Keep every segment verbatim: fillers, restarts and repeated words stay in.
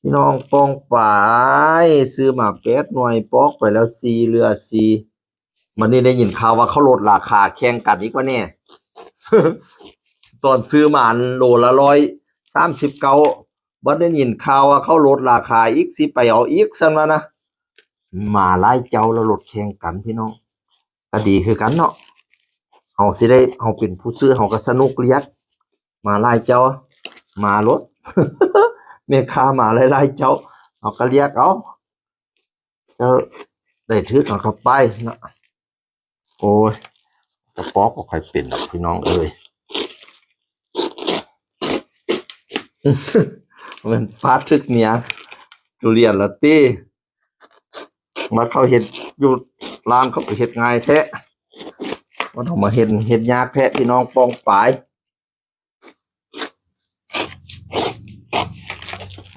พี่น้องป้องปาย ซื้อมาแปดหน่วย ปอกไปแล้วสี่ เหลือสี่ วันนี้ได้ยินข่าวว่าเขาลดราคาแข่งกันอีกว่าเนี่ย ตอนซื้อมาอันโลละร้อยสามสิบเก้า บัดได้ยินข่าวว่าเขาลดราคาอีก สิไปเอาอีกซั่นว่านะ มาหลายเจ้าแล้วลดแข่งกันพี่น้อง ก็ดีคือกันเนาะ เฮาสิได้ เฮาเป็นผู้ซื้อ เฮาก็สนุกเลือก มาหลายเจ้า มาโลด แม่ค้ามาหลายๆเจ้า เฮาก็เลือกเอา เจ้าได้ถืกเอาเข้าไปเนาะ โอ้ย กระป๋อกบ่ค่อยเป็นดอกพี่น้องเอ้ย มันปาดถืกเนี่ย ทุเรียนละติ มาเขาเฮ็ดอยู่ร้านเขาไปเฮ็ดง่ายแท้ ว่าต้องมาเฮ็ด เฮ็ดยากแท้พี่น้องป้องปาย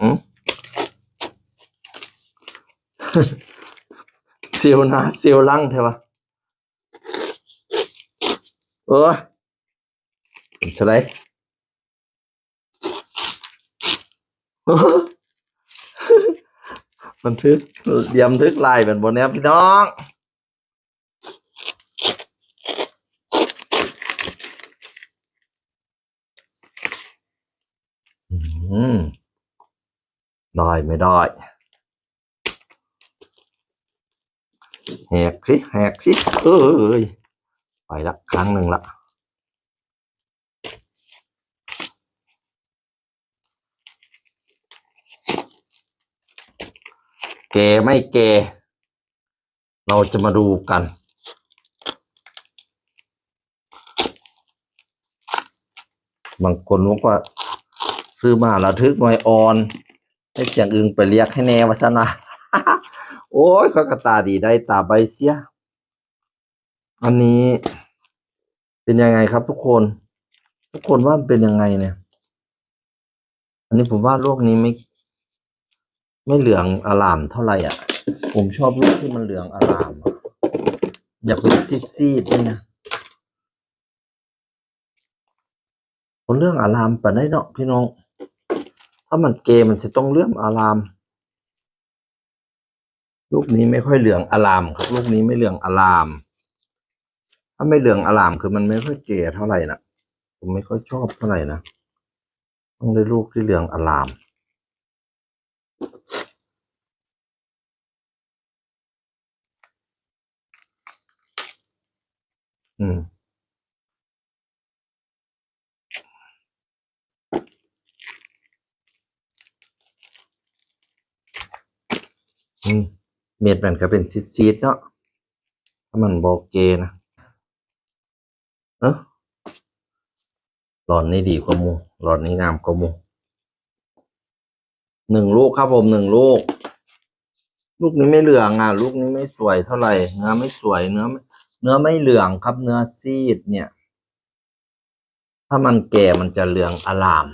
อืม เซลล์หน้าเซลล์หลังแท้วะ เออ เป็นไง มันถืกเหลี่ยมถืกลายเป็นบ่แนวพี่น้อง อืม ได้ไม่ได้ แหกสิ แหกสิ เอ้ย ไปละ ครั้งหนึ่งละ แก่ไม่แก่ เราจะมาดูกัน บางคนบอกว่า ซื้อมาแล้วถืกหน่วยอ่อน ให้เสียงอึงไปเรียกให้แน่ว่าซั่นนะ โอ้ย เขาก็ตาดีได้ตาใบเสีย อันนี้เป็นยังไงครับทุกคน ทุกคนว่ามันเป็นยังไงเนี่ย อันนี้ผมว่าลูกนี้ไม่ ไม่เหลืองอร่ามเท่าไหร่อ่ะ ผมชอบลูกที่มันเหลืองอร่ามอะ อยากเป็นซีดๆนี่นะ คนเหลืองอร่ามปานใดเนาะพี่น้อง ถ้ามันแก่มันสิต้องเหลืองอร่าม ลูกนี้ไม่ค่อยเหลืองอร่ามครับ ลูกนี้ไม่เหลืองอร่าม ถ้าไม่เหลืองอร่ามคือมันไม่ค่อยแก่เท่าไหร่นะ ผมไม่ค่อยชอบเท่าไหร่นะ ต้องได้ลูกที่เหลืองอร่าม อืม อืม เม็ดมันก็เป็นซีดๆเนาะ ถ้ามันบ่แก่นะ เอ้อ หลอดนี้ดีกว่าหมู่ หลอดนี้งามกว่าหมู่ หนึ่งลูกครับผม หนึ่งลูก ลูกนี้ไม่เหลืองอ่ะ ลูกนี้ไม่สวยเท่าไหร่ เนื้อไม่สวย เนื้อไม่ เนื้อไม่เหลืองครับ เนื้อซีดเนี่ย ถ้ามันแก่มันจะเหลืองอร่าม